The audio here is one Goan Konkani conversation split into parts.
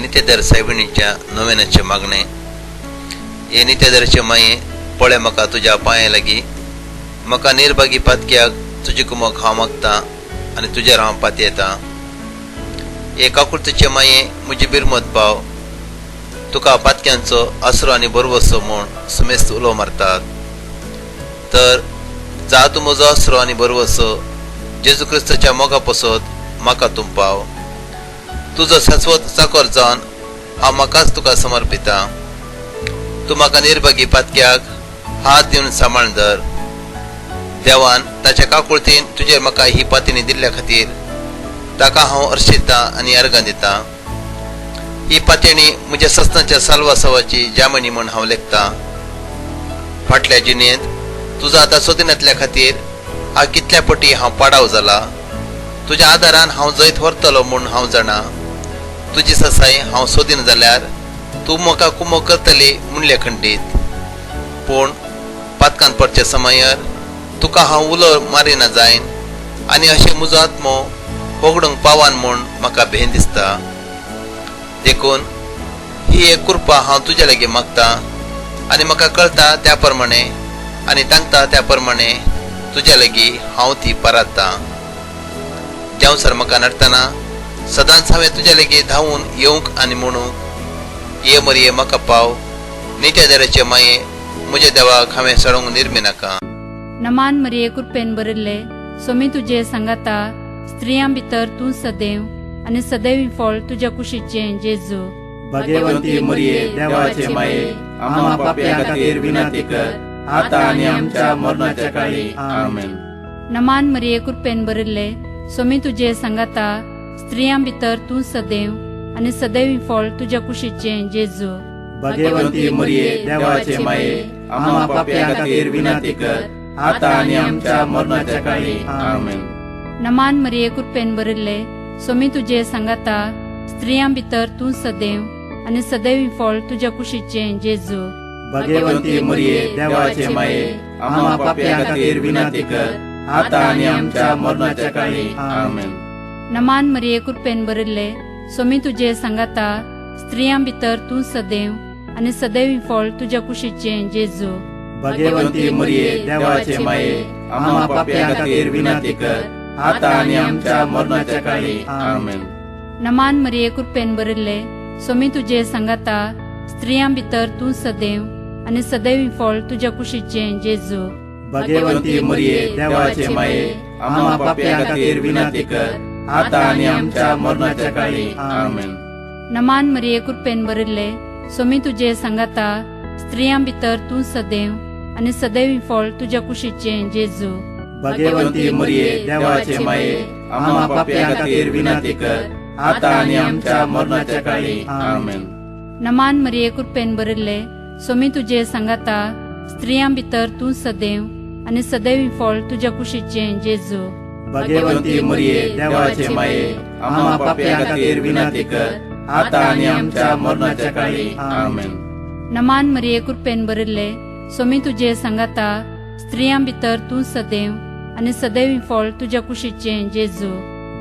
नित्यधर सायबिणीच्या नोवेनाचें मागणें. हे नित्यधराचे माये, पळय म्हाका तुज्या पांया लागीं, म्हाका निर्भागी पातक्याक तुजी कुमक हांव मागतां आनी तुजेर हांव पातयेतां. हे काकुळतीचे माये, म्हजी बिरमत पाव, तुका पातक्यांचो आसरो आनी भरवसो म्हूण सुमेस्त उलो मारतात. तर जा तूं म्हजो आसरो आनी भरवसो, जेजू क्रिस्ताच्या मोगा पसत म्हाका तूं पाव. तुजो शाश्वत चाकर जावन हांव म्हाकाच तुका समर्पितां. तूं म्हाका निर्भागी पातक्याक हात दिवन सांबाळ धर. देवान ताच्या काकुळतीन तुजेर म्हाका ही पातणी दिल्ल्या खातीर ताका हांव अर्शितां आनी अर्गां दितां. ही पातणी म्हज्या सस्नाच्या साल्वासावाची जामणी म्हूण हांव लेखतां. फाटल्या जिणेंत तुजो आतां सोदिनातल्या खातीर हा कितल्या पटी हांव पाडाव जाला. तुज्या आदारान हांव जैत व्हरतलो म्हूण हांव जाणा. तुजी ससाय हांव सोदीन जाल्यार तूं म्हाका कुमो करतली म्हणलें खंडीत. पूण पातकान पडचे समयार तुका हांव उलो मारिना जायन आनी अशें म्हजो आत्मो होगडूंक पावान म्हूण म्हाका भें दिसता. देखून ही एक कृपा हांव तुज्या लागीं मागतां आनी म्हाका कळटा त्या प्रमाणे आनी तांकता त्या प्रमाणे तुज्या लागीं हांव ती परात्तां. जावसर म्हाका नडटना सदांच हांवें तुज्या लागीं धांवून येवंक आनी म्हणूंक, ये मरये म्हाका पाव, नित्या दराचे माये, म्हज्या देवाक हांवें सडोवंक निर्मी नाका. नमान मरिये, कृपेन भरिल्ले, सोमी तुजे सांगाता, स्त्रियां भितर तूं सदैव आनी सदैव फळ तुज्या कुशीचें जेजू. भगवंती मरिये, देवाचे माये, आम्हा पाप्या खातीर विनंती कर, आता आनी आमच्या मरणाच्या काळी. आमेन. नमान मरिये, कृपेन भरिल्ले, सोमी तुजे सांगाता, स्त्रियां भितर तूं सदैव आनी सदैव फळ तुज्या कुशीचें जेजू. भगवंती मरिये, देवाचे माये, आम्हा पाप्या खातीर विनंती कर, आता आनी आमच्या मरणाच्या काळी. आमेन. नमान मरिये, कृपेन भरिल्ले, सोमी तुजे सांगाता, स्त्रियां भितर तूं सदैव आनी सदैव फळ तुज्या कुशीचें जेजू. भगवंती मरिये, देवाचे माये, आम्हा पाप्या खातीर विनंती कर, आता आनी आमच्या मरणाच्या काळी. आमेन. नमान मरिये, कृपेन भरिल्ले, सोमी तुजे सांगाता, स्त्रियां भितर तूं सदैव आनी सदैव फळ तुज्या कुशीचें जेजू. भगवंती मरिये, देवाचे माये, आम्हा पाप्या खातीर विनंती कर, आता आनी आमच्या मरणाच्या काळी. आमेन. नमान मरिये, कृपेन भरिल्ले, सोमी तुजे सांगाता, स्त्रियां भितर तूं सदैव आनी सदैव फळ तुज्या कुशीचें जेजू. भगवंती मरिये, देवाचे माये, आम्हा पाप्या खातीर विनंती कर, आता आनी आमच्या मरणाच्या काळी. आमेन. नमान मरिये, कृपेन भरिल्ले, सोमी तुजे सांगाता, स्त्रियां भितर तूं सदैव आनी सदैव फळ तुज्या कुशीचें जेजू. भगवंती मरिये, देवाचे माये, आम्हा पाप्या खातीर विनंती कर, आता आनी आमच्या मरणाच्या काळी. आमेन. नमान मरिये, कृपेन भरिल्ले, सोमी तुजे सांगाता, स्त्रियां भितर तूं सदैव आनी सदैव फळ तुज्या कुशीचें जेजू. भगवंती मरिये, देवाचे माये, आम्हा पाप्या खातीर विनंती कर, आता आनी आमच्या मरणाच्या काळी. आमेन. नमान मरिये, कृपेन भरिल्ले, सोमी तुजे सांगाता, स्त्रियां भितर तूं सदैव आनी सदैव फळ तुज्या कुशीचें जेजू.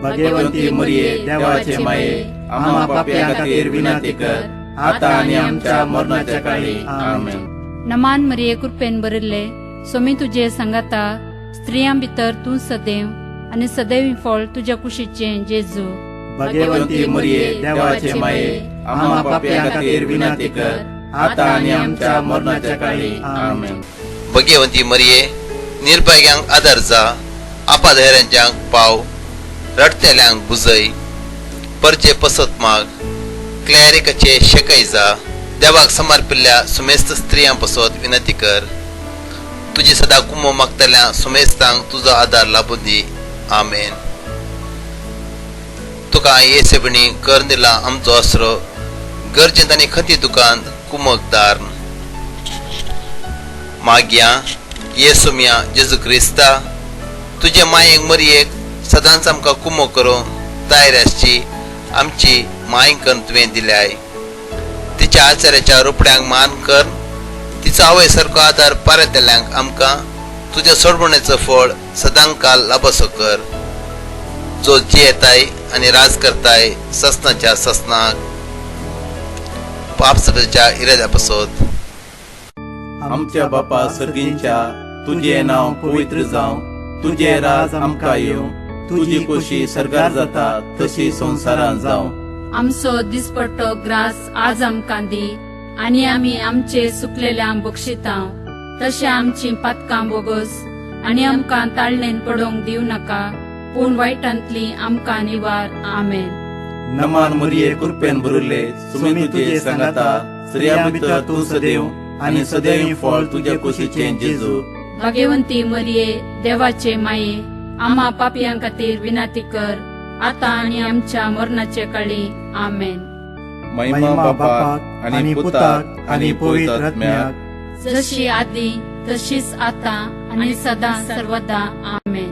भगवंती मरिये, देवाचे माये, आम्हा पाप्या खातीर विनंती कर, आता आनी आमच्या मरणाच्या काळी. आमेन. नमान मरिये, कृपेन भरिल्ले, सोमी तुजे सांगाता, स्त्रियां भितर तूं सदैव आनी सदैव फळ तुज्या कुशीचें जेजू. भगवंती मरिये, देवाचे माये, आम्हा पाप्या खातीर विनंती कर, आता आनी आमच्या मरणाच्या काळी. आमेन. भगवंती मरिये, निर्भाग्यांक आदार जा, आपाधैर्यांच्यांक पाव, रडतेल्यांक बुजय, परजे पसत माग, क्लॅरिकाचे शेकय जा, देवाक समर्पिल्ल्या सुमेस्त स्त्रियां पसत विनंती कर. तुजी सदां कुमो मागतल्या सुमेस्तांक तुजो आदार लाबूं दी. आमेन. तुका ये सेबणी कर दिला आमचो आसरो, गरजेंत आनी खंती दुकान कुमकदार. मागया ये सुमया जेजू क्रिस्ता, तुजे मायेक मरयेक सदांच आमकां कुमो करूंक तयार आसची आमची माय करून तुवें दिल्याय. तिच्या आचार्याच्या रुपड्यांक मान कर, तिचो आवय सारको आदार पारयतल्यांक आमकां तुज्या सोडवणेचो फळ सदांकाल लाबसो कर, जो जियेताय आनी राज करताय ससनाच्या ससनाक. पाप सगळ्याच्या इराद्या पासत. आमच्या बापा सर्गींच्या, तुझे नांव पवित्र जावं, तुझे राज आमकां येवं, तुजी खोशी सर्गार जाता तशी संवसारान जावं. आमचो दिसपट्टो ग्रास आज आमकां दी आनी आमी आमचे सुकलेल्या बक्षितांव तशें आमची पातकां बोगस आनी आमकां ताळणेन पडोवंक दिवं नाका, पूण वायटांतली आमकां निवार. आमेन. नमान मरिये, कृपेन भरिल्ले, सुमी तुजे सांगाता, स्त्रियां भितर तूं सदैव आनी सदैव फळ तुज्या कुशीचें जेजू. भाग्यवंती मरिये, देवाचे माये, आम्हा पापयां खातीर विनंती कर, आता आनी आमच्या मरणाचे काळी. आमेन. महिमा बापाक आनी पुताक आनी पवित्र आत्म्याक, जशी आदी तशीच आता आणि सदा सर्वदा. आमेन.